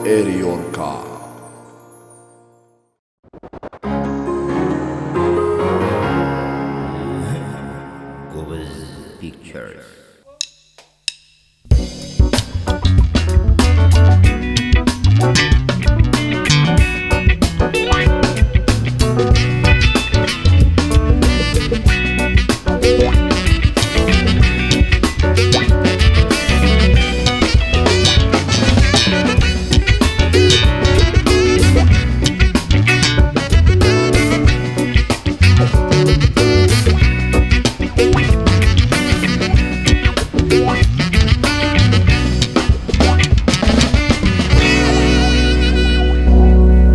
ኤሪዮርካ። ጎበዝ ፒክቸርስ።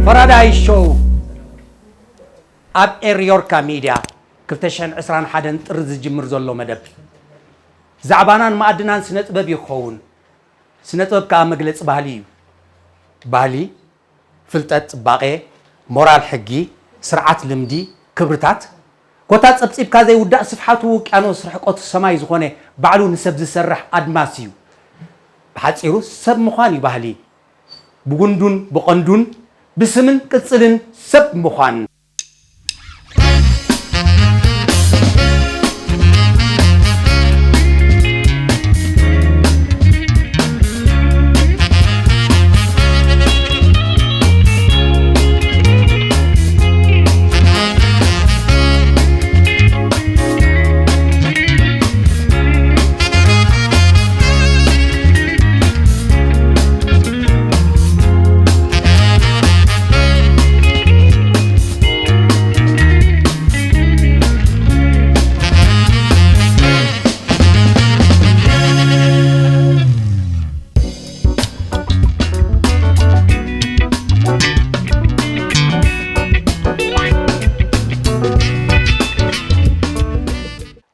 ፈራዳይ ሾው ኣብ ኤሪዮርካ ሚድያ ክልተ ሽሕን ዕስራን ሓደን ጥሪ ዝጅምር ዘሎ መደብ ዛዕባናን መኣድናን ስነ ጥበብ እዩ ክኸውን። ስነ ጥበብ ከኣ መግለጺ ባህሊ እዩ። ባህሊ፣ ፍልጠት፣ ጽባቐ፣ ሞራል፣ ሕጊ፣ ስርዓት፣ ልምዲ፣ ክብርታት፣ ኮታ ጸብጺብካ ዘይውዳእ ስፍሓቱ ውቅያኖስ ርሕቀቱ ሰማይ ዝኾነ ባዕሉ ንሰብ ዝሰርሕ ኣድማስ እዩ። ብሓጺሩ ሰብ ምዃን እዩ ባህሊ። ብጉንዱን ብቐንዱን ብስምን ቅጽልን ሰብ ምዃን።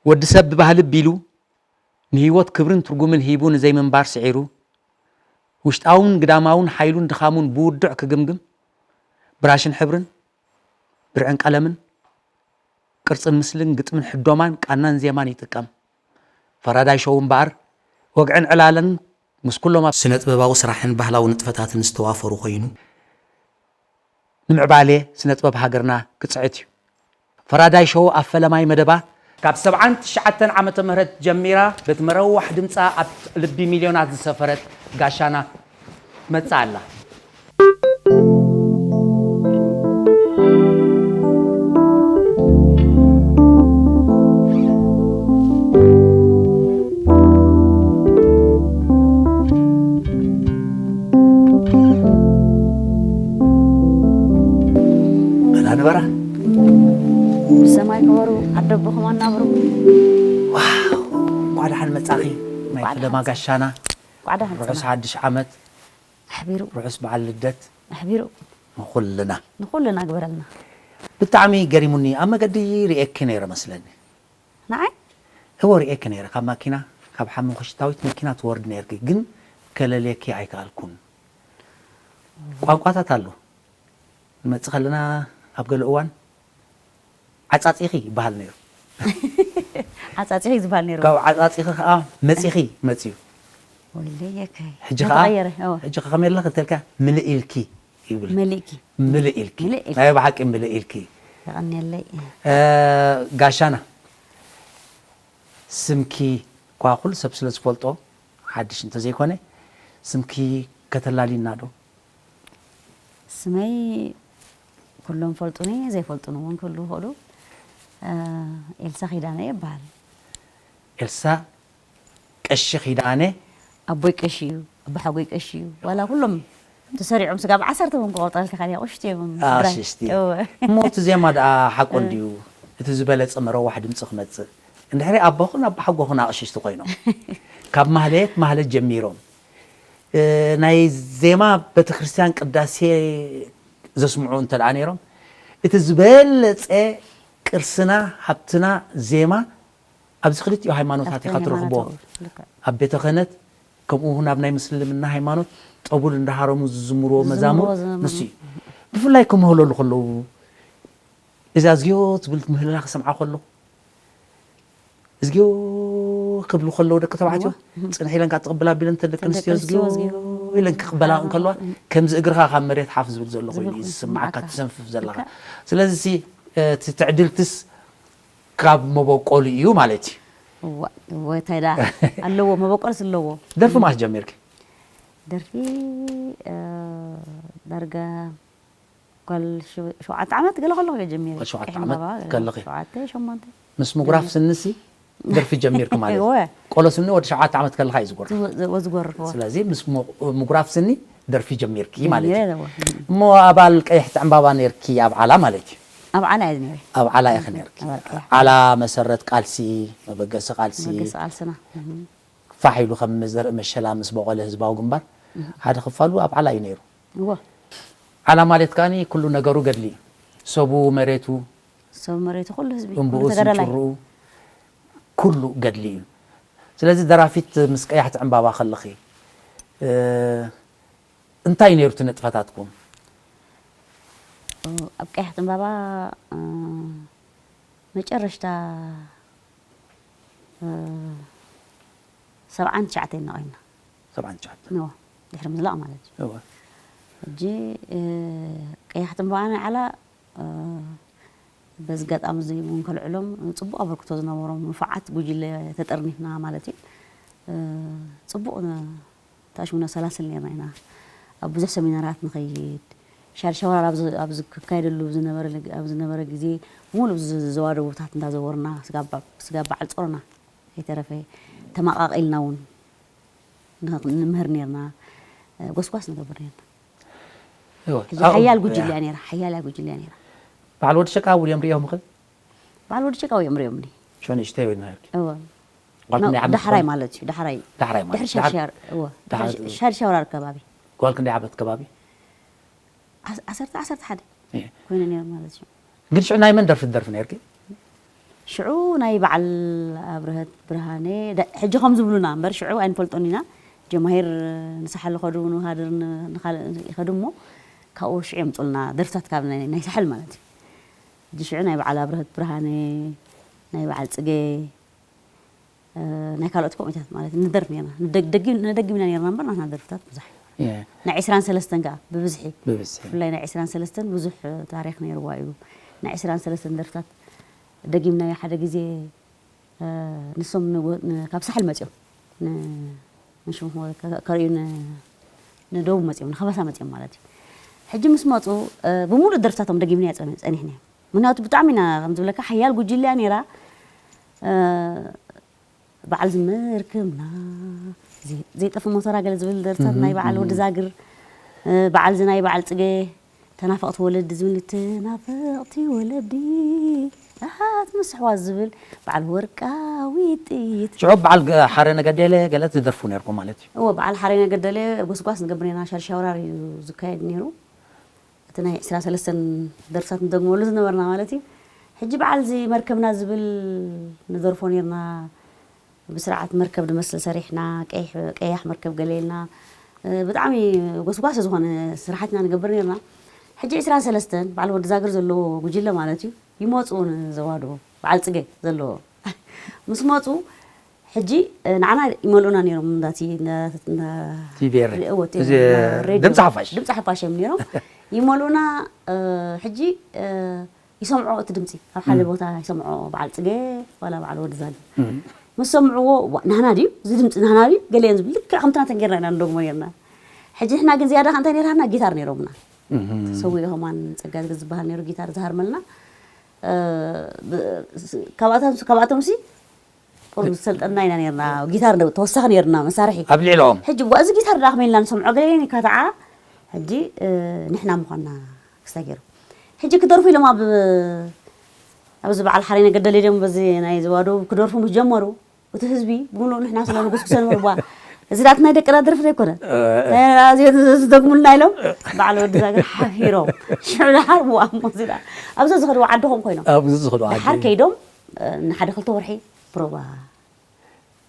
ወዲ ሰብ ብባህሊ ኣቢሉ ንህይወት ክብርን ትርጉምን ሂቡ ንዘይምንባር ስዒሩ፣ ውሽጣውን ግዳማውን ሓይሉን ድኻሙን ብውዱዕ ክግምግም፣ ብራሽን ሕብርን፣ ብርዕን ቀለምን፣ ቅርጽን ምስልን፣ ግጥምን ሕዶማን፣ ቃናን ዜማን ይጥቀም። ፈራዳይ ሾው እምበኣር፣ ወግዕን ዕላለን ምስ ኩሎም ኣብ ስነ ጥበባዊ ስራሕን ባህላዊ ንጥፈታትን ዝተዋፈሩ ኮይኑ፣ ንምዕባሌ ስነ ጥበብ ሃገርና ክጽዕት እዩ። ፈራዳይ ሾው ኣብ ፈለማይ መደባ ካብ ሰብዓን ትሽዓተን ዓመተ ምህረት ጀሚራ በቲ መረዋሕ ድምጻ ኣብ ልቢ ሚልዮናት ዝሰፈረት ጋሻና ትመጽእ ኣላ። መና ንበራ ብሰማይ ክበሩ ዓደቦኹም ኣናብሩ። ዋው፣ እንኳዕ ደሓን መጻኺ ናይ እንኳዕ ፈለማ ደሓን ጋሻና። እንኳዕ ደሓን ርሑስ መጻና። ሓድሽ ዓመት፣ ኣሕቢሩ ርሑስ በዓል ልደት ኣሕቢሩ ንኹልና። ንኹልና ግበረልና። ብጣዕሚ ገሪሙኒ። ኣብ መገዲ ርኤኪ ነይረ መስለኒ። ንዓይ እወ ርኤኪ ነይረ። ካብ ማኪና፣ ካብ ሓመኹሽታዊት መኪና ትወርድ ነይርኪ፣ ግን ከለልየኪ ኣይከኣልኩን። ቋንቋታት ኣሎ። ንመጽእ ከለና ኣብ ገለ እዋን ዓጻጺኺ ይበሃል ነይሩ። ዓጻጺኺ ዝበሃል ነይሩ። ካብ ዓጻጺኺ ከዓ መጺኺ መጽዩ። ወይለየከይ ሕጂ እንታይ ከዓ ተቐየረ? እወ። ሕጂ ከዓ ከመይ ኣለኺ እንተልካ ምልእ ኢልኪ ይብል። ምልእኪ ምልእ ኢልኪ ምልእ ኢልኪ። ናይ ብሓቂ ምልእ ኢልኪ። የቐንየለይ። እ፣ ጋሻና ስምኪ እኳ ኩሉ ሰብ ስለ ዝፈልጦ ሓድሽ እንተዘይኮነ ስምኪ ከተላሊና ዶ? ስመይ ኩሎም ፈልጡኒ ዘይፈልጡኒ እውን ክህሉ ይኽእሉ። እ፣ ኤልሳ ኪዳነ ይበሃል። ኤልሳ ቀሺ ኪዳነ። ኣቦይ ቀሺ እዩ፣ ኣቦሓጎይ ቀሺ እዩ። ዋላ ኩሎም ተሰሪዖም ስጋብ ዓሰርተ እውን ክቆርጠልካ ካልያ ቁሽቲ እዮም። ስድራይ። ኣሽሽቲ እወ። እሞ እቲ ዜማ ደኣ ሓቆ እንድዩ እቲ ዝበለጸ መረዋሕ ድምፂ ክመፅእ እንድሕሪ ኣቦኹን ኣቦሓጎኹን ኣቕሽሽቲ ኮይኖም ካብ ማህሌት ማህሌት ጀሚሮም እ፣ ናይ ዜማ ቤተክርስትያን ቅዳሴ ዘስምዑ እንተ ደኣ ነይሮም እቲ ዝበለጸ ቅርስና ሃብትና ዜማ ኣብዚ ክልቲኡ ሃይማኖታት ኢኻ ኣብቲ ትረኽቦ ሃይማኖታዊ ልክዕ። ኣብ ቤተ ክህነት ከምኡ እውን ኣብ ናይ ምስልምና ሃይማኖት ጠቡል እንዳሃረሙ ዝዝምርዎ መዛሙር ዝዝምርዎ ዝምር- ንሱ እዩ ብፍላይ ክምህለሉ ከለዉ እዛ እዝግዮ ትብል ምህለላ ክሰምዓ ከለኹ እዝግዮ ክብሉ ከለዉ ደቂ ተባዕትዮ ጽንሕ ኢለን ካብ ትቕብል ኣቢለን እተን ደቂ ኣንስትዮ እዝግዮ ኢለን ክቕበላ እንከለዋ፣ ከምዚ እግርኻ ካብ መሬት ሓፍ ዝብል ዘሎ ኮይኑ እዩ ዝስምዓካ፣ ትሰንፍፍ ዘለኻ። ስለዚ ሲ፣ እቲ ትዕድልትስ ካብ መበቆሉ እዩ ማለት እዩ። እዋ፣ እወ፣ እንታይ ደኣ ኣለዎ፣ መበቆልስ ኣለዎ። ደርፊ ማስ ጀሚርኪ? ደርፊ፣ እ፣ ዳርጋ ጓል ሸ-፣ ሸውዓተ ዓመት ገለ ከለኹ እየ ጀሚረ። ጓል ሸውዓተ ቀይሕ ዓመት ዕምባባ ገለ ከለኺ? ሸውዓተ፣ ሸሞንተ። ምስ ምጉራፍ ስንሲ ደርፊ ጀሚርኪ ማለት እዩ። እወ። ቆሎ ስኒ ወዲ ሸውዓተ ዓመት ከለኻ እዩ ዝጎርፍ። ዝወ-፣ ዝወ-፣ ዝጎርፍ፣ እወ። ስለዚ ምስ ምጉ-፣ ምጉራፍ ስኒ ደርፊ ጀሚርኪ ማለት እዩ። ጀሚረ፣ እወ። እሞ ኣባል ቀይሕቲ ዕምባባ ነይርኪ ኣብ ዓላ ማለት እዩ? ኣብ ዓላ እየ ነይረ። ኣብ ዓላ ኢኺ ነይርኪ። ኣባል ቀይሕቲ። ዓላ መሰረት ቃልሲ፣ መበገሲ ቃልሲ። መበገሲ ቃልስና። እህ። ፋሕ ኢሉ ከም ዘርኢ መሸላ ምስ በቖለ ህዝባዊ ግንባር፣ ሓደ ክፋሉ ኣብ ዓላ እዩ ነይሩ። እወ። ዓላ ማለት ከኣኒ ኩሉ ነገሩ ገድሊ እዩ። ሰቡ፣ መሬቱ፣ ሰብ፣ መሬቱ፣ ኩሉ ህዝቢ፣ እምብኡ፣ ኩሉ ተጋዳላይ። ስንጭርኡ፣ ኩሉ ገድሊ እዩ። ስለዚ ደራፊት ምስ ቀያሕቲ ዕምባባ ከለኺ፣ እ፣ እንታይ ነይሩ እቲ ንጥፈታትኩም? ኣብ ቀያሕቲ ዕምባባ፣ እ፣ መጨረሽታ፣ እ፣ ሰብዓን ትሽዓተን ኢና ቆይምና። ሰብዓን ትሽዓተን። እወ፣ ድሕሪ ምዝላቕ ማለት እዩ። እወ። ሕጂ፣ እ፣ ቀያሕቲ ዕምባባ ናይ ዓላ፣ እ፣ በዚ ኣጋጣሚ እዚ እውን ከልዕሎም፣ ጽቡቕ ኣበርክቶ ዝነበሮም ንፉዓት ጉጅለ ተጠርኒፍና ማለት እዩ። እ፣ ጽቡቕ ነ-፣ ተኣሽሙና ሰላስል ነርና ኢና። ኣብ ብዙሕ ሰሚናራት ንኸይድ፣ ሻድሻይ ወራር ኣብ ዝ-፣ ኣብ ዝካየደሉ ዝነበረ፣ ኣብ ዝነበረ ግዜ፣ ሙሉእ ዝ-፣ ዘዋደቡታት እንዳዘወርና፣ ስጋብ በ-፣ ስጋብ በዓል ጾሮና ኣይተረፈ ተመቓቒልና እውን ን-፣ ንምህር ነርና፣ ጎስጓስ ንገብር ነርና። እወ። ሕጂ ኣብኡ፣ ሓያል ጉጅለ እያ ነይራ፣ ሓያል እያ ጉጅለ እያ ነይራ። በዓል ወዲ ሸቃ ውልዮም ርእዮም ኽል? በዓል ወዲ ሸቃ ውልዮም ርእዮምኒ። ሸው ንእሽተይ ወይ ናይርኪ? እወ። ጓል ክንደይ ዓመት ዳሕራይ ትኾን? ማለት እዩ፣ ዳሕራይ። ዳሕራይ ማለት ድሕሪ ዳሕር-፣ ሻድሻይ ወራር፣ እወ፣ ዳሕር-፣ ድሕሪ ሻድሻይ ወራር ከባቢ። ጓል ክንደይ ዓመት ከባቢ? ዓስ-፣ ዓሰርተ፣ ዓሰርተ ሓደ እየ። ኮይነ ነይረ ማለት እዩ። ግን ሽዑ ናይ መን ደርፊ ትደርፊ ነይርኪ? ሽዑ ናይ በዓል ኣብርሀት ብርሃነ፣ ደ-፣ ሕጂ ከም ዝብሉና እምበር ሽዑ ኣይንፈልጦን ኢና። ጀማሂር ንሳሕል ይኸዱ፣ ንውሃድር ን-፣ ንኻልእ ይኸዱ እሞ ካብኡ ሽዑ የምጹልና ደርፍታት ካብ ናይ፣ ናይ ሳሕል ማለት እዩ። ሕጂ ሽዑ ናይ በዓል ኣብርሀት ብርሃነ፣ ናይ በዓል ጽጌ፣ እ፣ ናይ ካልኦት ከምኡታት ማለት ንደርፍ ነርና። ንደግ-፣ ደጊም-፣ ነደጊምና ነርና እምበር ናትና ደርፍታት ብዙሕ እዩ። እየ። ናይ ዕስራን ሰለስተን ከኣ ብብዝሒ። ብብዝሒ። ብፍላይ ናይ ዕስራን ሰለስተን ብዙሕ ታሪኽ ነይርዋ እዩ። ናይ ዕስራን ሰለስተን ደርፍታት ደጊምናዮ ሓደ ግዜ፣ እ፣ ንሶም ንጎ-፣ ን-፣ ካብ ሳሕል መጺኦም። ን-፣ ንሽምኹም ከ-፣ ከርእዩ ን-፣ ንደቡብ መጺኦም፣ ንኸበሳ መጺኦም ማለት እዩ። ሕጂ ምስ መጹ፣ እ፣ ብምሉእ ደርፍታቶም ደጊምናዮ ጸኒ-፣ ጸኒሕናዮ። ምኽንያቱ ብጣዕሚ ኢና፣ ከም ዝብለካ፣ ሓያል ጉጅለ እያ ነይራ። እ፣ በዓል ዝመርክብና፣ ዘይ-፣ ዘይጠፍእ ሞተራ ገለ ዝብል ደርፍታት እህ፣ ናይ በዓል እህ። ወዲ ዛግር፣ እ፣ በዓል እዚ ናይ በዓል ጽገ፣ ተናፈቕቲ ወለዲ ዝብል፣ ተናፈቕቲ ወለዲ፣ ኣሃ፣ ትምስሕዋ ዝብል፣ በዓል ወርቃዊ ጥይት። ሽዑ በዓል ገ-፣ ሓረ ነገደለ ገለ ትደርፉ ነርኩም ማለት እዩ? እወ፣ በዓል ሓረ ነገደለ ጎስጓስ ንገብር ነርና፣ ሻድሻይ ወራር እዩ ዝካየድ ነይሩ። እቲ ናይ ዕስራን ሰለስተን ደርፍታት ንደግመሉ ዝነበርና ማለት እዩ። ሕጂ በዓል እዚ መርከብና ዝብል ንደርፎ ነርና። ብስርዓት መርከብ ዝመስል ሰሪሕና፣ ቀይሕ፣ ቀያሕ መርከብ ገለ ኢልና፣ እ፣ ብጣዕሚ ጎስጓስ ዝኾነ ስራሓት ኢና ንገብር ነርና። ሕጂ ዕስራን ሰለስተን በዓል ወዲ ዛግር ዘለዎ ጉጅለ ማለት እዩ፣ ይመጹ ንዘዋዶ በዓል ጽገ ዘለዎ። ምስ መጹ፣ ሕጂ፣ እ፣ ንዓና ይመልኡና ነይሮም፣ እንዳ ቲ-፣ እንዳ፣ እንዳ ቲ ቪ ኤር። እዎ፣ ቲ-፣ እዚ እንዳ ሬድዮ። ድምፂ ሓፋሽ። ድምፂ ሓፋሽ እዮም ነይሮም። ይመልኡና፣ እ፣ ሕጂ፣ እ፣ ይሰምዖ እቲ ድምፂ። ኣብ ሓደ እም። ቦታ ይሰምዖ፣ በዓል ፅገ፣ ዋላ በዓል ወዲ ዛጊ። እም። ምስ ሰምዕዎ፣ "ዋ፣ ናህና ድዩ? እዚ ድምፂ ናህና ድዩ?" ገለ እዮም ዝብል። ልክዕ ከምቲ ናተን ጌርና ኢና ንደግሞ ነይርና። ሕጂ ንሕና ግን ዝያዳ ከ እንታይ ነይርና? ጊታር ነይሮምና። እም። ሰውኢ ከማን ፀጋ ዝበሃል ነይሩ ጊታር ዝሃርመልና። እ፣ ብ-፣ ስ-፣ ካብኣቶም፣ ካብኣቶምሲ ቁሩብ ዝሰልጠና ኢና ነይርና። ጊታር ዶ ተወሳኺ ነይርና መሳርሒ። ኣብ ልዕሊኦም። ሕጂ፣ "ዋ፣ እዚ ጊታር ደኣ ከመይ ኢልና ንሰምዖ?" ገለ ይካትዓ። ሕጂ፣ እ፣ ንሕና ምዃንና ክስታይ ገይሩ። ሕጂ ክደርፉ ኢሎም ኣብ፣ ኣብዚ በዓል ሓሬነ ገደለ ድዮም በዚ ናይ ዘዋደው ክደርፉ ምስ ጀመሩ፣ እቲ ህዝቢ ብምሉኡ ንሕና ስለ ንጉስጉሰ ነበሩ፣ "ዋ፣ እዚ ደኣ እቲ ናይ ደቅና ደርፊ ዶ ኣይኮነን? እ፣ እ። ናይ ኣዝዮ ዝደግሙልና?" ኢሎም በዓል ወዲ ዛግር ሓፊሮም። ሽዑ ደሓር፣ "ዋ፣ እሞ እዚ ደኣ ኣብዚ ዝኸድዎ ዓድኹም ኮይኖም?" ኣብዚ ዝኸድዎ ዓዲ። ደሓር ከይዶም፣ እ፣ ንሓደ ክልተ ወርሒ ፕሮባ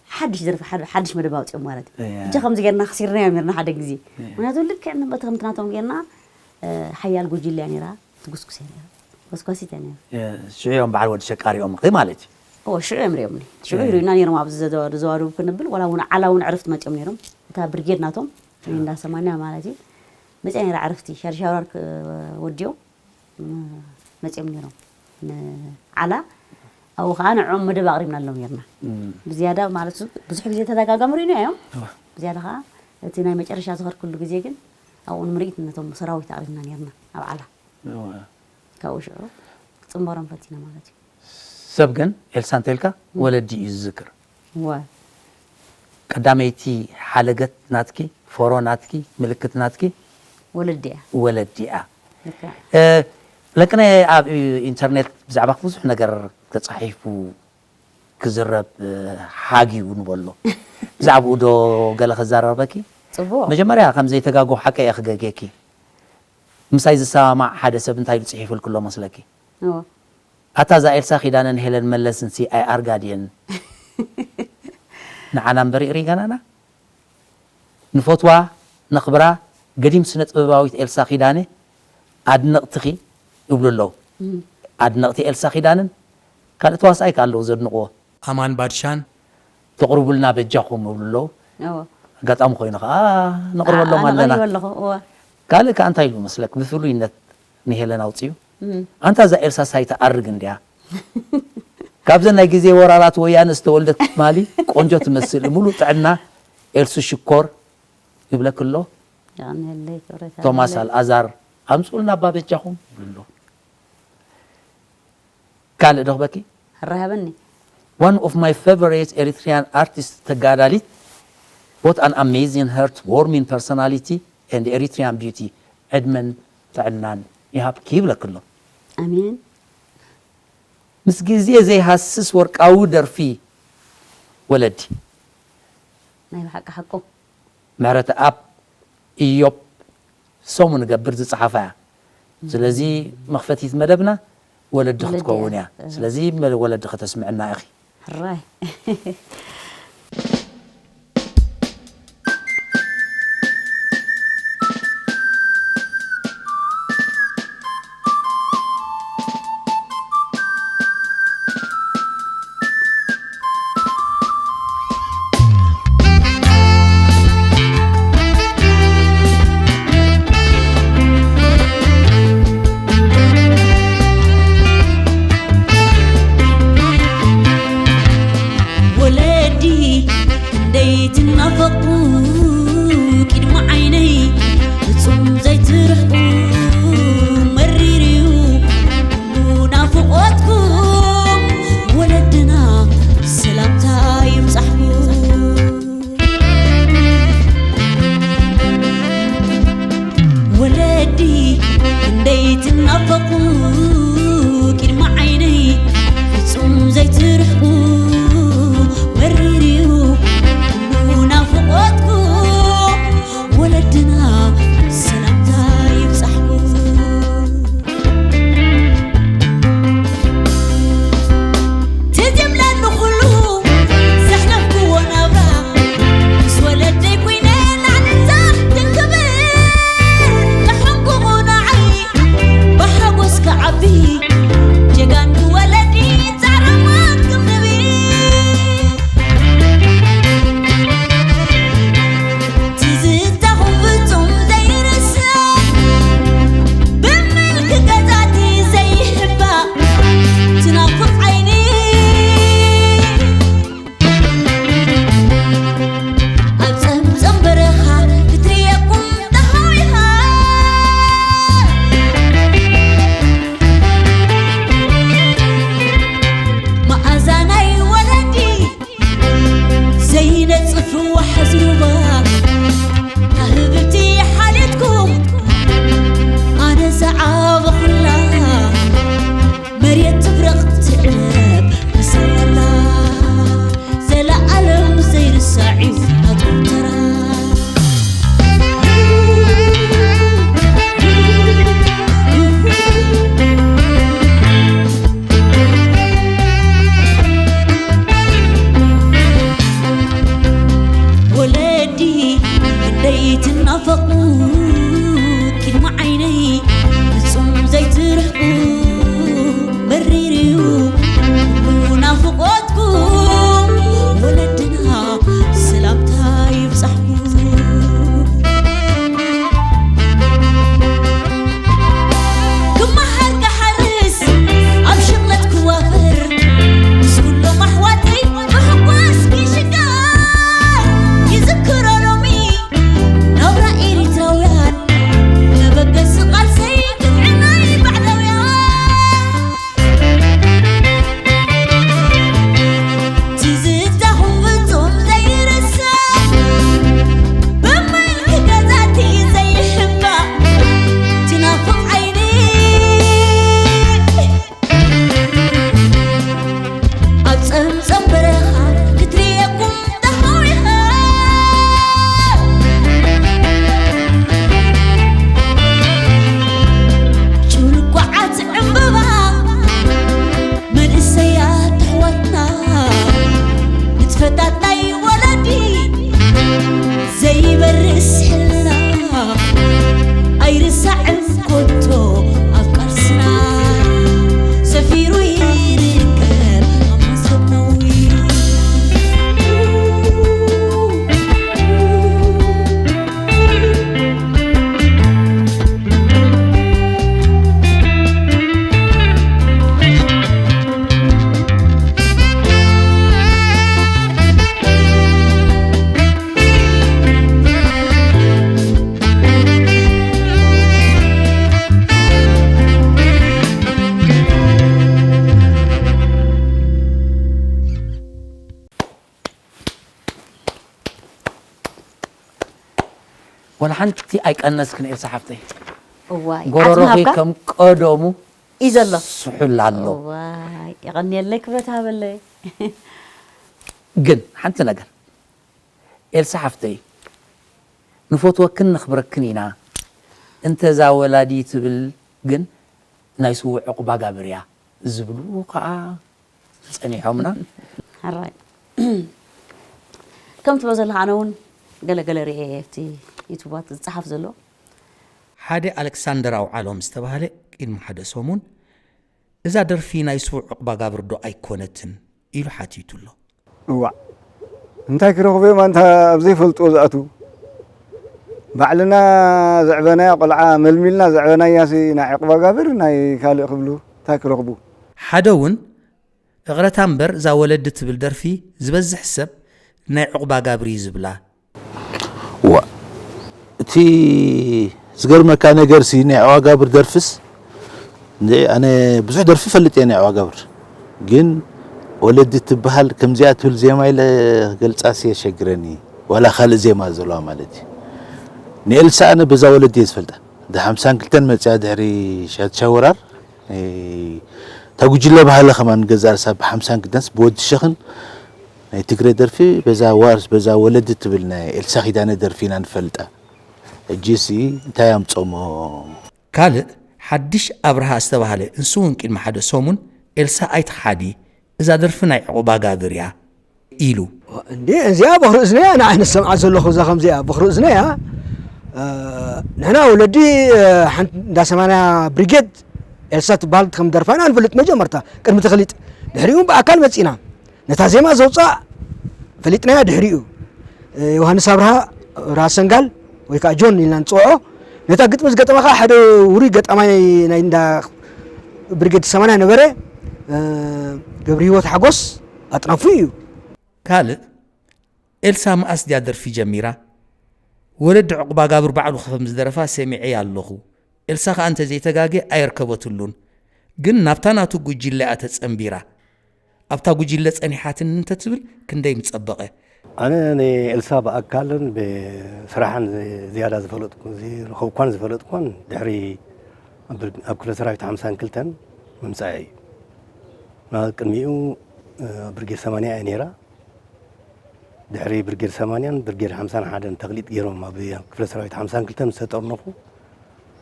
ሓድሽ ደርፊ፣ ሓድ-፣ ሓድሽ መደብ ኣውፂኦም ማለት እዩ። እያ። ሕጂ ከምዚ ጌርና ከሲርናዮም ኔርና ሓደ ግዜ። እያ። ምክንያቱ ልክዕ ንበቲ ከምቲ ናቶም ጌርና፣ እ፣ ሓያል ጉጅለ እያ ኔራ፣ ትጉስጉስ እያ ኔራ። ጎስጓሲት እያ ኔራ። እያ፣ ሽዑ እዮም በዓል ወዲ ሸቃ ሪኦምኺ ማለት እዩ። እዎ፣ ሽዑ እዮም ሪኦምኒ። ሽዑ እያ። ይሪኡና ኔሮም፣ ኣብዚ ዘዘ-፣ ዘዘዋድቡ ክንብል፣ ዋላ እውን ዓላ እውን ዕርፍቲ መፂኦም ኔሮም። እታ ብርጌድ ናቶም፣ እንዳ ሰማንያ ማለት እዩ። መፅያ ነይራ ዕርፍቲ ሻርሻውራር ወዲኦም መፅኦም ነይሮም ንዓላ። ኣብኡ ከዓ ንዕኦም መደብ ኣቕሪብናሎም ነርና። ብዝያዳ ማለት ብዙሕ ግዜ ተደጋጋሚ ርኢና እዮም። ብዝያዳ ከዓ እቲ ናይ መጨረሻ ዝኸድኩሉ ግዜ ግን ኣብኡ ንምርኢት ነቶም ሰራዊት ኣቕሪብና ነርና ኣብ ዓላ። ካብኡ ሽዑ ክፅንበሮም ፈቲና ማለት እዩ። ሰብ ግን ኤልሳ እንተልካ ወለዲ እዩ ዝዝክር። እወ ቀዳመይቲ ሓለገት ናትኪ፣ ፎሮ ናትኪ፣ ምልክት ናትኪ ወለዲ እያ። ወለዲ እያ። ልክዕ። ለቅነ ኣብ ኢንተርኔት ብዛዕባኪ ብዙሕ ነገር ተፃሒፉ ክዝረብ ሓጊኡ ንበሎ። ብዛዕባኡ ዶ ገለ ክዛረበኪ? ፅቡቕ። መጀመርያ ከም ዘይተጋጎ ሓቀ እየ ክገጌኪ። ምሳይ ዝሰማማዕ ሓደ ሰብ እንታይ ኢሉ ፅሒፉልኪ ኣሎ መስለኪ? እወ ኣታ እዛ ኤልሳ ኪዳነን ሄለን መለስንሲ ኣይኣርጋድየን ንዓና እምበር ይቕሪ ገናና ንፈትዋ ነኽብራ ገዲም ስነ ጥበባዊት ኤልሳ ኪዳነ ኣድነቕትኺ ይብሉ ኣለዉ። ኣድነቕቲ ኤልሳ ኪዳነን ካልእ ተዋስኣይ ከ ኣለዉ ዘድንቕዎ። ኣማን ባድሻን ተቕርቡልና በጃኹም ይብሉ ኣለዉ። እወ ኣጋጣሚ ኮይኑ ከዓ ነቕርበሎም ኣነ ኣለና። ቀሪበ ኣለኹ። እወ ካልእ ከዓ እንታይ ኢሉ መስለክ ብፍሉይነት ንሄለን ኣውፅኡ ኣንታ እዛ ኤልሳስ ኣይትኣርግ እንድያ። ካብዘን ናይ ግዜ ወራራት ወያነ ዝተወልደት ትማሊ ቆንጆ ትመስል ሙሉእ ጥዕና ኤልሱ ሽኮር ይብለክ ኣሎ። የቐንየለይ ክብረት ቶማስ ኣለለይ። ኣልኣዛር ኣምፅኡልና ኣባ በጃኹም ይብሉ ኣሎ። ካልእ ዶ ክበኪ? ሕራይ ሃበኒ። One of my favorite Eritrean artists ተጋዳሊት both an amazing heartwarming personality and Eritrean beauty ዕድመን ጥዕናን ይሃብኪ ይብለክ ኣሎ። ኣሜን። ምስ ግዜ ዘይሃስስ ወርቃዊ ደርፊ ወለዲ። ናይ ብሓቂ ሓቁ። ምሕረተኣብ ኢዮብ ሰሙ ንገብር ዝፀሓፋ እያ። ስለዚ መኽፈቲት መደብና ወለዲ ወለዲ ክትከውን እያ። እያ። ስለዚ ወለዲ ከተስምዕና ኢኺ። ሕራይ። ወለዲ ክንደይ ትናፈቁ ቅድሚ ዓይነይ ፍጹም ዘይትርሕቁ መሪር እዩ ኩሉ ናፍቆትኩም ወለድና ሰላምታ ይብጻሕኩም። ወለዲ ክንደይ ትናፈቁ ቅድሚ ዓይነይ ፍጹም ዘይትርሕቁ መሪር እዩ ኩሉ ናፍቆትኩም ወለድና ሰላምታ ይብጻሕኩም። ትዝ ይብለኒ ኩሉ ዘሕለፍክዎ ናብራ ምስ ወለደይ ኮይነ ናንታ ክንክብር ንሕንቁቑ ንዓይ ብሓጎስ ክዓቢ ጀጋኑ ወለዲ ጻዕራማት ክንብር። ትዝታኹም ፍጹም ዘይርሳዕ ብምልኪ ገዛቲ ዘይሕባእ ትናፍቕ ዓይኒ ኣብ ጸምጸም በረኻ ክትርእየኩም ተሃዊኻ መኣዛ ናይ ወለዲ ዘይነጽፍ ዋሕዝ ሩባ ኣህብብቲ ሓልየትኩም ኣነ ዝዓበኹላ መሬት ትብረቕ ትዕነብ ምሳላ ዘለኣለም ዘይርሳዕ እዩ ናትኩም ተራ። ወለዲ ክንደይ ትናፈቁ ቅድሚ ዓይነይ ፍጹም ዘይትርሕቁ መሪር እዩ ኩሉ ናፍቆትኩም ወለድና ሰላምታ ወላ ሓንቲ ኣይቀነስክን ኤልሳ ሓፍተይ። እዋይ ጎረሮኺ ዓጽሚ ሃብካ ከም ቀደሙ እዩ ዘሎ። ስሑል ኣሎ። እዋይ የቐንየለይ ክብረት ሃበለይ። ግን ሓንቲ ነገር ኤልሳ ሓፍተይ ንፈትወክን ነኽብረክን ኢና እንተ እዛ ወላዲ ትብል ግን ናይ ስዉእ ዕቑባ ጋብር እያ ዝብሉ ከዓ ጸኒሖምና። ሕራይ ከም ትብሎ ዘለኻ ኣነ እውን ገለገለ ርኤ ኣብቲ ዩቱባት ዝፀሓፍ ዘሎ ሓደ ኣሌክሳንደር ኣውዓሎም ዝተባህለ ቅድሚ ሓደ ሰሙን እዛ ደርፊ ናይ ስዉእ ዕቑባ ጋብር ዶ ኣይኮነትን ኢሉ ሓቲቱ ኣሎ። እዋዕ እንታይ ክረኽቡ እዮም ኣንታ ኣብ ዘይፈልጥዎ ዝኣትዉ። ባዕልና ዘዕበናያ ቆልዓ መልሚልና ዘዕበናያሲ ናይ ዕቑባ ጋብር ናይ ካልእ ክብሉ እንታይ ክረኽቡ። ሓደ እውን እቕረታ እምበር እዛ ወለዲ ትብል ደርፊ ዝበዝሕ ሰብ ናይ ዕቑባ ጋብር እዩ ዝብላ። ዋ እቲ ዝገርመካ ነገር ሲ ናይ ዕቑባ ጋብር ደርፍስ እንደ ኣነ ብዙሕ ደርፊ ፈልጥ እየ ናይ ዕቑባ ጋብር ግን ወለዲ ትበሃል ከምዚኣ ትብል ዜማ ኢለ ክገልጻስ የሸግረኒ ዋላ ካልእ ዜማ ዘለዋ ማለት እዩ ንኤልሳ ኣነ በዛ ወለዲ እየ ዝፈልጣ ድ ሓምሳን ክልተን መፅያ ድሕሪ ሻድሻይ ወራር እታ ጉጅለ ባህሊ ከማን ገዛ ርሳ ብሓምሳን ክልተንስ ብወዲ ሸኽን ናይ ትግረ ደርፊ በዛ ዋርስ በዛ ወለዲ ትብል ናይ ኤልሳ ኪዳነ ደርፊ ኢና ንፈልጣ ሕጂሲ እንታይ ኣምፀሞ ካልእ ሓድሽ ኣብርሃ ዝተባህለ ንሱ እውን ቅድሚ ሓደ ሰሙን ኤልሳ ኣይትኽሓዲ እዛ ደርፊ ናይ ዕቑባ ጋብር እያ ኢሉ። እንዴ እዚኣ በኽሪ እዝነያ ንዓይ ንሰምዓ ዘለኹ እዛ ከምዚኣ በኽሪ እዝነያ ንሕና ወለዲ ሓንቲ እንዳ ሰማንያ ብሪጌድ ኤልሳ ትበሃል ከም ደርፋ ኢና ንፈልጥ መጀመርታ ቅድሚ ተኽሊጥ ድሕሪኡ ብኣካል መፂና ነታ ዜማ ዘውፃእ ፈሊጥናያ ድሕሪኡ ዮሃንስ ኣብርሃ ራሰንጋል ወይ ከዓ ጆን ኢልና ንፅውዖ ነታ ግጥሚ ዝገጠመ ከዓ ሓደ ውሩይ ገጣማይ ናይ እንዳ ብሪጌድ ሰማንያ ነበረ ገብረ ህይወት ሓጎስ ኣጥናፉ እዩ ካልእ ኤልሳ መኣስ ድያ ደርፊ ጀሚራ? ወለዲ ዕቑባ ጋብር ባዕሉ ከም ዝደረፋ ሰሚዐያ ኣለኹ። ኤልሳ ከኣ እንተዘይተጋግየ ኣየርከበትሉን። ግን ናብታ ናቱ ጉጅለ እያ ተጸንቢራ። ኣብታ ጉጅለ ጸኒሓትኒ እንተትብል ክንደይ ምጸበቐ። ኣነ ንኤልሳ ብኣካልን ብስራሕን ዝያዳ ዝፈለጥኩ ዝረኸብኳን ዝፈለጥኳን ድሕሪ ኣብ ክፍለ ሰራዊት ሓምሳን ክልተን ምምጻእ እዩ። ቅድሚኡ ኣብ ብርጌድ ሰማንያ እያ ነይራ። ድሕሪ ብርጌድ ሰማንያን ብርጌድ ሓምሳን ሓደን ተኽሊጥ ገይሮም ኣብ ክፍለ ሰራዊት ሓምሳን ክልተን ምስ ተጠርነፉ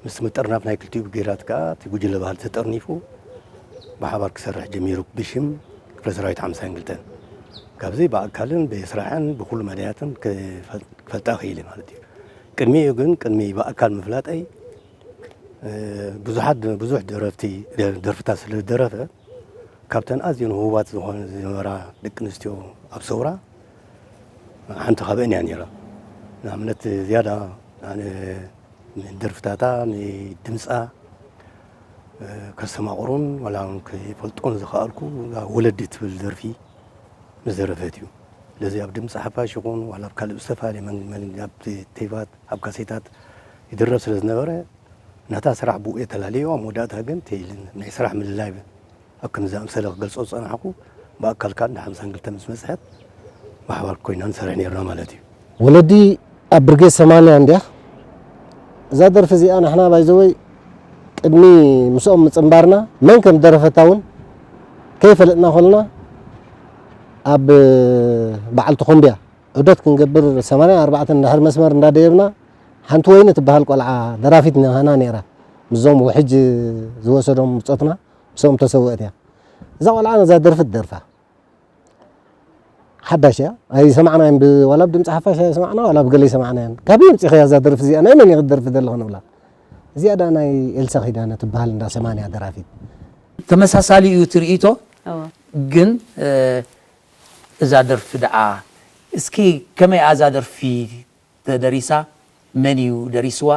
ምስቲ ምጥርናፍ ናይ ክልቲኡ ብርጌዳት ከዓ እቲ ጉጅለ ባህሊ ተጠርኒፉ ብሓባር ክሰርሕ ጀሚሩ ብሽም ክፍለ ሰራዊት ሓምሳን ክልተን ካብዚ ብኣካልን ብስራሕን ብኩሉ መዳያትን ክፈልጣ ክኢለ ማለት እዩ ቅድሚኡ ግን ቅድሚ ብኣካል ምፍላጠይ ብዙሓት ብዙሕ ደረፍቲ ደርፍታት ስለ ዝደረፈ ካብተን ኣዝየን ህቡባት ዝኾነ ዝነበራ ደቂ ኣንስትዮ ኣብ ሰውራ ሓንቲ ካብአን እያ ነይራ። ንኣብነት ዝያዳ ኣነ ንደርፍታታ ንድምፃ ከስተማቕሩን ዋላ እውን ክፈልጦን ዝኸኣልኩ ወለዲ ትብል ደርፊ ምስ ዘረፈት እዩ። ስለዚ ኣብ ድምፂ ሓፋሽ ይኹን ዋላ ኣብ ካልእ ዝተፈላለየ መንገዲ ኣብ ቴይባት ኣብ ካሴታት ይድረፍ ስለ ዝነበረ ናታ ስራሕ ብኡ እየ ተላልዮ ኣብ መወዳእታ ግን ተይልን ናይ ስራሕ ምልላይ ኣብ ከምዚ ኣምሰለ ክገልጾ ዝጸናሕኩ ብኣካል ከኣ እንዳ ሓምሳን ክልተ ምስ መጽሐት ብሓባር ኮይና ንሰርሕ ነርና ማለት እዩ። ወለዲ ኣብ ብርጌድ ሰማንያ እንድያ እዛ ደርፊ እዚኣ ንሕና ባይዘወይ ቅድሚ ምስኦም ምጽንባርና መን ከም ደረፈታ እውን ከይፈለጥና ኮልና ኣብ በዓል ተኾምብያ ዑደት ክንገብር ሰማንያ ኣርባዕተ እንድሕር መስመር እንዳደየብና ሓንቲ ወይኒ ትበሃል ቆልዓ ደራፊት ንሃና ነይራ ምስዞም ውሕጅ ዝወሰዶም ብጾትና ምስኦም ተሰወእት እያ እዛ ቆልዓ ነዛ ደርፊ ትደርፋ ሓዳሽ እያ ኣይሰማዕናን ዋላ ብድምፂ ሓፋሽ ኣይሰማዕና ዋላ ብገለ ይሰማዕናያን ካበይ ኣምፂኸያ እዛ ደርፊ እዚኣ ናይ መን ኢኺ ትደርፊ ዘለኺ ንብላ እዚኣ ዳ ናይ ኤልሳ ኪዳነ ትበሃል እንዳ ሰማንያ ደራፊት ተመሳሳሊ እዩ ትርኢቶ ግን እዛ ደርፊ ደኣ እስኪ ከመይ እያ እዛ ደርፊ ተደሪሳ መን እዩ ደሪስዋ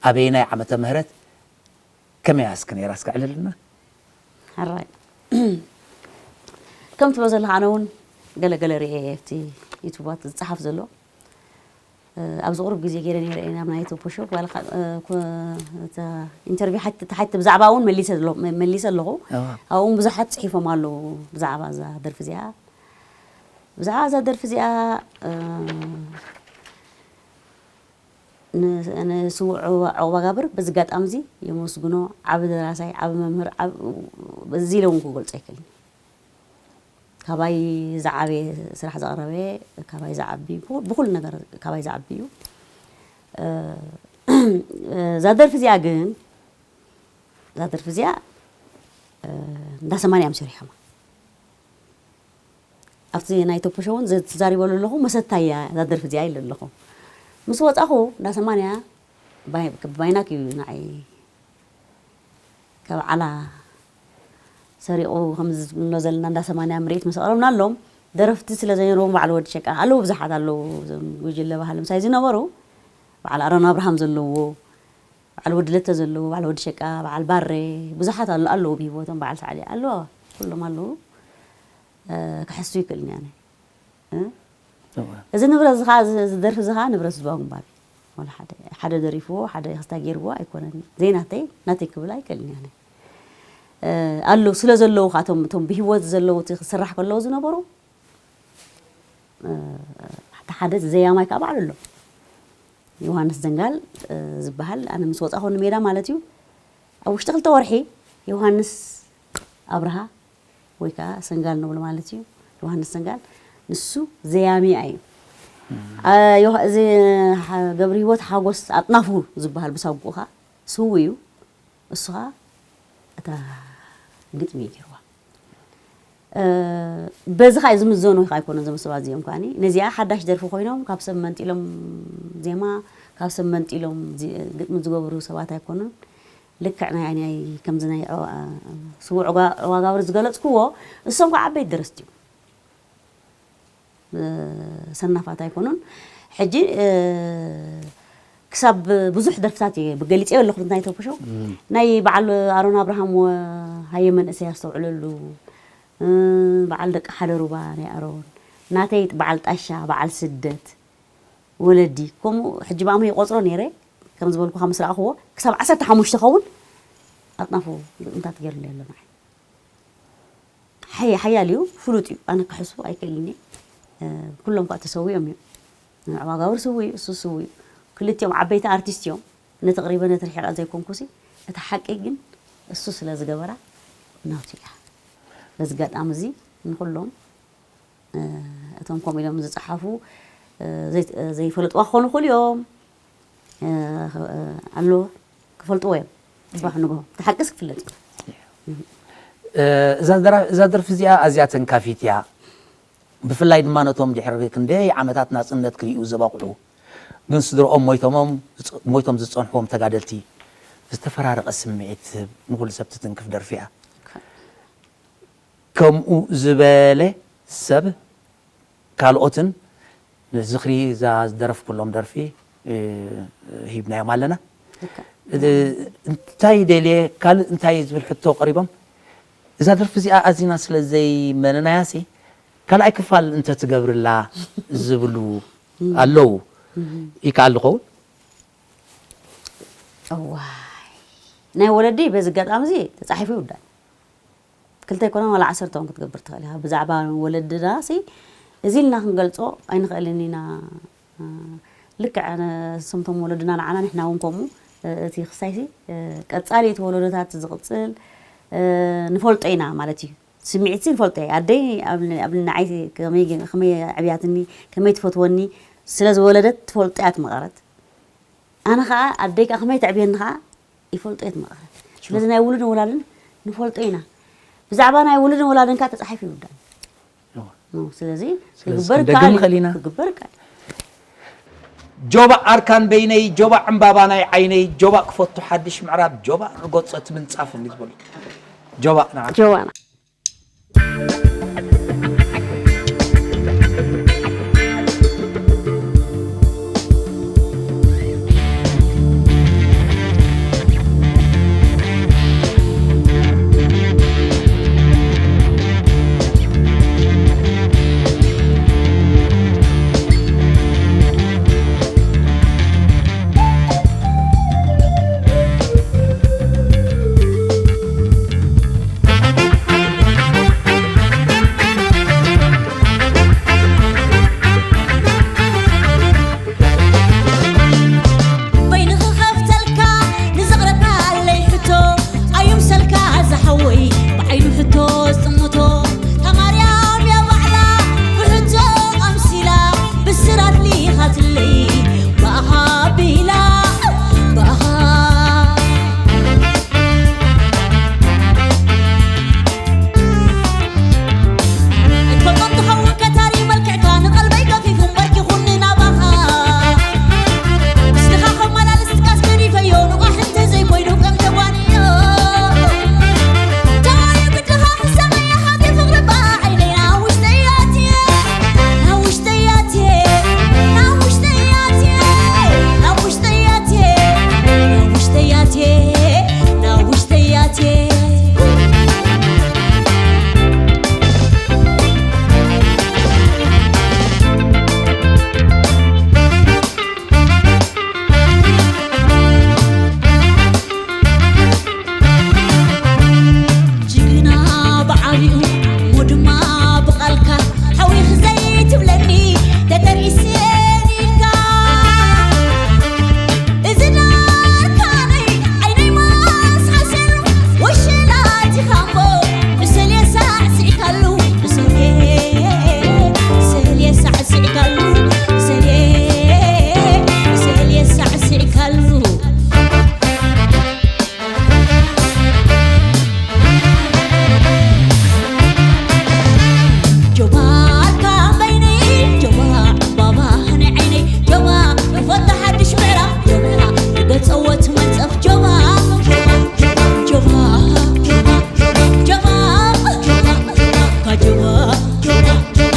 ኣበየናይ ዓመተ ምህረት ከመይ እያ እስኪ ነይራ እስኪ ዕልልና ሕራይ ከም ትብሎ ዘለኻ ኣነ እውን ገለ ገለ ርኤ ኣብቲ ዩቱባት ዝፀሓፍ ዘሎ ኣብዚ ቁሩብ ግዜ ገይረ ነይረ እየ ናብ ናይ ቶፖ ሾፕ ዋላ ኢንተርቪው ሓቲ ብዛዕባ እውን መሊሰ ኣለኹ ኣብኡ እውን ብዙሓት ፅሒፎም ኣለዉ ብዛዕባ እዛ ደርፊ እዚኣ ብዛዕባ እዛ ደርፊ እዚኣ ንስውዕ ዑቕባጋብር በዚ ኣጋጣሚ እዚ የመስግኖ። ዓቢ ደራሳይ፣ ዓቢ መምህር፣ ዓቢ፣ እዚ ኢለ እውን ክገልጾ ኣይክእልን። ካባይ ዝዓበየ ስራሕ ዘቕረበ፣ ካባይ ዝዓቢ፣ ብኹ-፣ ብኹሉ ነገር ካባይ ዝዓቢ እዩ። እ፣ እዛ ደርፊ እዚኣ ግን፣ እዛ ደርፊ እዚኣ፣ እ፣ እንዳ ሰማንያ እዮም ሰሪሖማ። ኣብቲ ናይ ቶፖ ሾው እውን ዘ-፣ ተዛሪበሉ ኣለኹ፣ መሰታ እያ እዛ ደርፊ እዚኣ ኢለ ኣለኹ። ምስ ወጻኹ እንዳ ሰማንያ ባይ-፣ ባይናክ እዩ ንዓይ ካብ ዓላ ሰሪቑ ከምዚ ንብሎ ዘለና እንዳ ሰማንያ ምርኢት ምስ ኣቕረብናሎም፣ ደረፍቲ ስለ ዘይነበሩ በዓል ወዲ ሸቃ ኣለዉ፣ ብዙሓት ኣለዉ፣ እዞም ጉጅለ ባህሊ ምሳይ ዝነበሩ፣ በዓል ኣሮን ኣብርሃም ዘለዎ፣ በዓል ወዲ ለተ ዘለዎ፣ በዓል ወዲ ሸቃ፣ በዓል ባሬ፣ ብዙሓት ኣሎ-፣ ኣለዉ ብህይወቶም፣ በዓል ሳዕዲ ኣለዉ፣ ኩሎም ኣለዉ። እ፣ ክሕሱ ይክእልኒ ኣነ። እ? እዋ። እዚ ንብረት እዚ ኸዓ፣ እዚ፣ እዚ ደርፊ እዚ ኸዓ ንብረት ህዝባዊ ግንባር እዩ። ዋላ ሓደ፣ ሓደ ደሪፍዎ፣ ሓደ ክስታይ ገይርዎ ኣይኮነን። ዘይናተይ፣ ናተይ ክብል ኣይክእልን እየ ኣነ። እ፣ ኣለዉ፣ ስለ ዘለዉ ኸዓ፣ እቶም፣ እቶም ብህይወት ዘለዉ፣ እቲ ክስራሕ ከለዉ ዝነበሩ፣ እ፣ እቲ ሓደ ዘያማይ ከዓ ባዕሉ ኣሎ። ዮሃንስ ዘንጋል፣ እ፣ ዝበሃል፣ ኣነ ምስ ወጻኹ ንሜዳ ማለት እዩ። ኣብ ውሽጢ ክልተ ወርሒ ዮሃንስ ኣብርሃ ወይ ከዓ ሰንጋል ንብሎ ማለት እዩ። ዮሃንስ ሰንጋል፣ ንሱ ዘያሚ እዩ። እም። አ፣ ዮሃ-፣ እዚ ሓ-፣ ገብረህይወት ሓጎስ ኣጥናፉ ዝበሃል ብሳጉኡ ኸዓ ስዉእ እዩ። እሱ ኸዓ እታ ግጥሚ እዩ ገይርዋ። እ፣ በዚ ኸዓ ዝምዘኑ ኣይኮኑን እዞም ሰባት እዚኦም ከዓኒ። ነዚኣ ሓዳሽ ደርፊ ኮይኖም ካብ ሰብ መንጢሎም ዜማ፣ ካብ ሰብ መንጢሎም ዚ-፣ ግጥሚ ዝገብሩ ሰባት ኣይኮኑን። ልክዕ ናይ፣ ናይ ከምዚ ናይ ዑ-፣ ስዉዕ ዑጋ-፣ ዑጋጋብር ዝገለጽክዎ፣ እሶም ከዓ ዓበይቲ ደረስቲ እዮም። እ፣ ሰናፋት ኣይኮኑን። ሕጂ፣ እ፣ ክሳብ ብዙሕ ደርፍታት እየ ገሊጸዮ ኣለኹ ናይ ቶፕ ሾው። እም። ናይ በዓል ኣሮን ኣብርሃም ወ-፣ ሃየ መንእሰይ ኣስተውዕለሉ፣ እ፣ በዓል ደቂ ሓደ ሩባ ናይ ኣሮን፣ ናተይ በዓል ጣሻ፣ በዓል ስደት፣ ወለዲ፣ ከምኡ ሕጂ ብኣሞ ይቆጽሮ ነይረ፣ ከም ዝበልኩኻ ምስ ረኣኽዎ፣ ክሳብ ዓሰርተ ሓሙሽተ ኸውን ኣጥናፉ ግጥምታት ገይሩለይ ኣሎ ንዓይ። ሓይ-፣ ሓያል እዩ፣ ፍሉጥ እዩ። ኣነ ክሕሱ ኣይክእልን እየ። እ፣ ኩሎም ከኣ ተሰዊኦም እዮም። ዑጋጋብር ስዉእ እዩ፣ እሱ ስዉእ እዩ። ክልቲኦም ዓበይቲ ኣርቲስት እዮም። ነቲ ቅሪበ ነቲ ርሒቐ ዘይኮንኩሲ፣ እቲ ሓቂ ግን እሱ ስለ ዝገበራ ናቱ እያ። በዚ ኣጋጣሚ እዚ ንኹሎም፣ እ፣ እቶም ከምኡ ኢሎም ዝጸሓፉ፣ እ፣ ዘይ-፣ ዘይፈልጥዋ ክኾኑ ይኽእሉ እዮም። እ፣ ኽ-፣ እ፣ ኣሎ፣ ክፈልጥዎ እዮም። ጽባሕ ንግሆ። እቲ ሓቂስ ክፍለጥ እዩ። እ፣ እዛ ደራ-፣ እዛ ደርፊ እዚኣ ኣዝያ ተንካፊት እያ። ብፍላይ ድማ ነቶም ድሕሪ ክንደይ ዓመታት ናጽነት ክርእዩ ዝበቕዑ፣ ግን ስድርኦም ሞይቶሞም፣ ሞይቶም ዝጸንሕዎም ተጋደልቲ ዝተፈራረቐ ስምዒት ትህብ፣ ንኹሉ ሰብ ትትንክፍ ደርፊ እያ። ከምኡ ዝበለ ሰብ ካልኦትን ንዝኽሪ እዛ ዝደረፍኩሎም ደርፊ፣ እ፣ ሂብናዮም ኣለና። ልክዕ። እ፣ እንታይ ደልየ፣ ካልእ እንታይ ዝብል ሕቶ ቀሪቦም፣ እዛ ደርፊ እዚኣ ኣዚና ስለ ዘይመነናያሲ፣ ካልኣይ ክፋል እንተትገብርላ ዝብሉ እም። ኣለዉ። እም። ይከኣል ዝኸውን? እዋይ። ናይ ወለዲ በዚ ኣጋጣሚ እዚ ተጻሒፉ ይውዳእ። ክልተ ኣይኮነን፣ ዋላ ዓሰርተ እውን ክትገብር ትኽእል ኢኻ። ብዛዕባ ወለድናሲ እዚ ኢልና ክንገልጾ ኣይንኽእልን ኢና። እ፣ ልክዕ ነ-፣ ንሶም እቶም ወለድና ንዓና፣ ንሕና እውን ከምኡ። እ፣ እቲ ክስታይሲ፣ እ፣ ቀጻሊ እቲ ወለዶታት ዝቕጽል፣ እ፣ ንፈልጦ ኢና ማለት እዩ። ስምዒትሲ ንፈልጦ እየ። ኣደይ ኣብ ን-፣ ኣብ ንዓይ ከመይ ገ-፣ ከመይ ኣዕብያትኒ፣ ከመይ ትፈትወኒ ስለ ዝወለደት ትፈልጦ እያ እቲ መቐረት። ኣነ ኸዓ ኣደይ ከኣ ከመይ ተዕብየኒ ኸዓ ይፈልጦ እየ እቲ መቐረት። ስለዚ ናይ ውሉድን ወላድን ንፈልጦ ኢና። ብዛዕባ ናይ ውሉድን ወላድን ከኣ ተጻሒፉ ይውዳእ። እዋ። ኖ፣ ስለዚ ስለዚ ክግበር ክንደግም ይከኣል እዩ። ንኽእል ኢና። ክግበር ይከኣል። ጆባእ ኣርካን በይነይ፣ ጆባእ ዕምባባ ናይ ዓይነይ፣ ጆባእ ክፈቱ ሓድሽ ምዕራብ፣ ጆባእ ርገጾ እቲ ምንጻፍ እንዲ ዝበሉ። ጆባእ ንዓ። ጆባእ ንዓ። ኣትለይ ብኣኻ ቢላ ብኣኻ ኣይትፈልጦን ትኸውን ከታሪ መልክዕካ ንቐልበይ ገፊፉ እምበርኪኹኒ ናባኻ ምስልኻ ከመላልስ ትቃስ ገዲፈዮ ንቋሕ እንተዘይኮይኑ ከም ተጓንዮ ተዋዩ ግድኻ ክሰመየ ሃዲ ፍቕሪ በዓይነይ ናብ ውሽጠይ ኣትየ ናብ ውሽጠይ ኣትየ ናብ ውሽጠይ ኣትየ ናብ ውሽጠይ ኣትየ ናብ ውሽጠይ ኣትየ ናብ ውሽጠይ ኣትየ ጅግና ብዓቢኡ እሞ ድማ ብቓልካ ሓዊኽ ዘይትብለኒ ተተርኢሰ ኢልካ እዚ ዳርካነይ ዓይነይ ማስሓሰን ወሸላ ቲኻሞ ብሰልየ ሳዕሲዕካሉ ብሰልየ ብሰልየ ሳዕሲዕካሉ ብሰልየ ብሰልየ ሳዕሲዕካሉ ጆባካ በይነይ ጆባ ዕምባባ ናይ ዓይነይ ጆባ ክፈታ ሓድሽ ምዕራፍ ጆባ ክገጸዎ ትመንጸፍ ጆባ ጆባ ጆባ ጆባ ካጆባ ጆባ ጆባ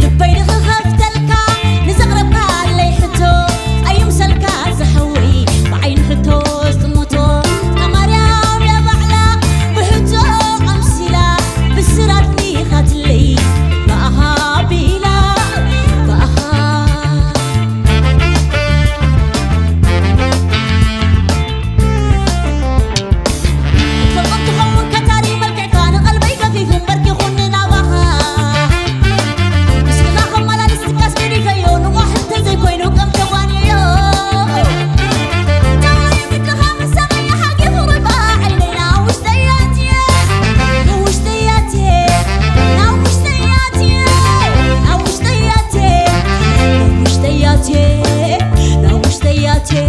ልበይ ንኽኸፍተልካ ንዘቕረብካለይ ሕቶ ኣይምሰልካ ዝሓወይ ብዓይኒ ሕቶ ዝጥምቶ እታ ማርያም እያ ባዕላ ብሕቶ ኣምሲላ ብስራት ኒኻትለይ ብኣኻ ኣቢላ ብኣኻ ትኸውን ከታሪ መልክዕካ ንቐልበይ ገፊፉ እምበርኪኹኒ ናባኻ ምስልኻ ከመላልስ ትካስ ገዲፈዮ ንዋሕ እንተዘይኮይኑ ከም ተጓንዮ ተዋሪ ምድኻ ምስ ሰማይ ሓቂ ፍቕሪ በዓይነይ ናብ ውሽጠይ ኣትየ ናብ ውሽጠይ ኣትየ ናብ ውሽጠይ ኣትየ ናብ ውሽጠይ ኣትየ ናብ ውሽጠይ ኣትየ ናብ ውሽጠይ ኣትየ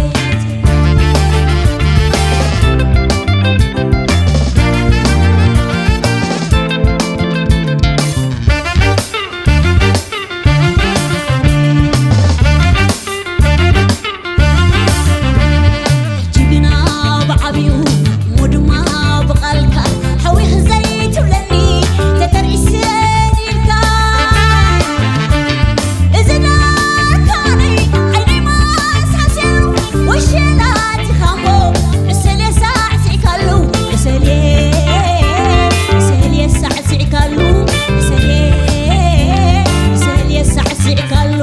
ጅግና ብዓቢኡ እሞ ድማ ብቓልካ ሓዊኽ ዘይትብለኒ ተተርኢሰ ኢልካ እዚ ዳርካነይ ዓይነይ ማስሓስያ ወሸላ ቲኻሞ ዕሰልየ ሳዕሲዕካሉ ዕሰልየ ዕሰልየ ሳዕሲዕካሉ ዕሰልየ ዕሰልየ ሳዕሲዕካሉ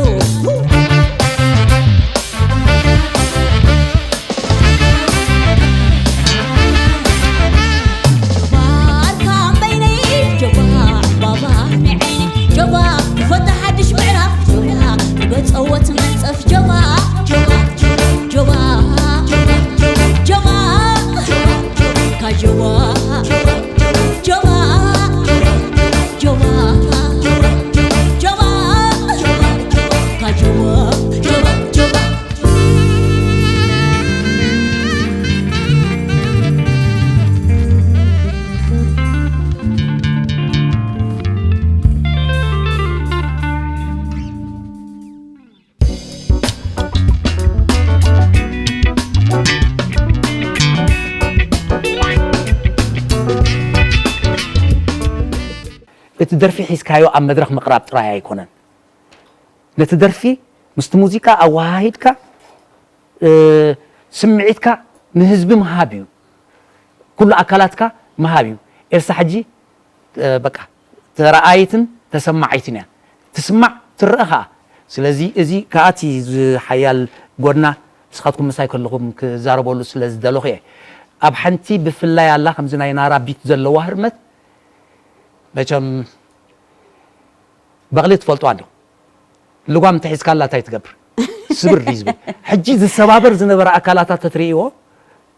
ጆባርካ በይነይ ጆባ ባባ ንዓይኒ ጆባ ክፈታ ሓድሽ ምዕራፍ ጆባ ንገጸዎ ትመንጸፍ ጆባ ጆባ ጆባ ጆባ ካጆባ ጆባ ጆባ ጆባ ካጆባ ጆባ ጆባ እቲ ደርፊ ሒዝካዮ ኣብ መድረኽ ምቕራብ ጥራይ ኣይኮነን። ነቲ ደርፊ ምስቲ ሙዚቃ ኣወሃሂድካ ስምዒትካ ንህዝቢ ምሃብ እዩ። ኩሉ ኣካላትካ ምሃብ እዩ። ኤልሳ ሕጂ በቃ ተረኣይትን ተሰማዓይትን እያ። ትስማዕ ትረአ ኸኣ። ስለዚ እዚ ከኣ እቲ ሓያል ጎድና ንስኻትኩም ምሳይ ከለኹም ክዛረበሉ ስለ ዝደለኹ እየ። ኣብ ሓንቲ ብፍላይ ኣላ ከምዚ ናይ ናራ ቢት ዘለዋ ህርመት መቸም በቕሊ ትፈልጡ ኣለኹ። ልጓም እንተሒዝካላ እንታይ ትገብር? ስብር ድዩ ዝብል? ሕጂ ዝሰባበር ዝነበረ ኣካላታ ተትርእይዎ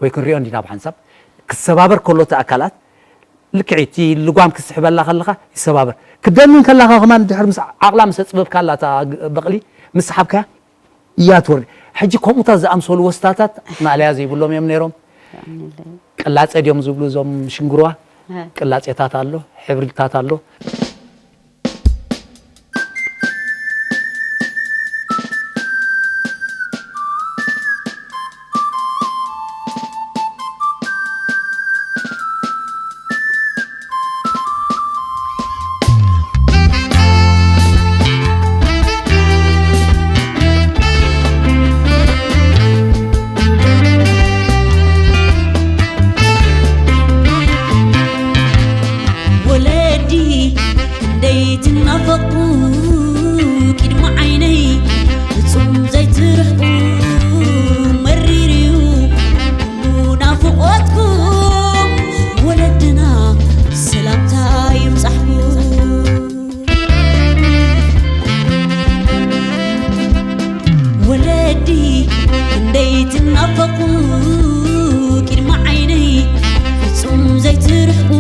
ወይ ክንሪኦ እንዲና ብሓንሳብ ክሰባበር ከሎ እቲ ኣካላት ልክዕ እቲ ልጓም ክስሕበላ ከለኻ ይሰባበር። ክደንን ከላኻ ከማን ድሕር ምስ ዓቕላ ምስ ኣጽበብካላ እታ በቕሊ ምስ ሰሓብካያ እያ ትወርድ። ሕጂ ከምኡታት ዝኣምሰሉ ወስታታት ማእለያ ዘይብሎም እዮም ነይሮም። ቅላጼ ድዮም ዝብሉ እዞም ሽንግርዋ? ቅላጼታት ኣሎ፣ ሕብርታት ኣሎ። ወለዲ ክንደይ ትናፈቁ ቅድሚ ዓይነይ ፍጹም ዘይትርሕቁ መሪርዩ ናፍቆትኩም ወለድና ሰላምታ ይብጻሕኩም። ወለዲ ክንደይ ትናፈቁ ቅድሚ ዓይነይ ፍጹም ዘይትርሕቁ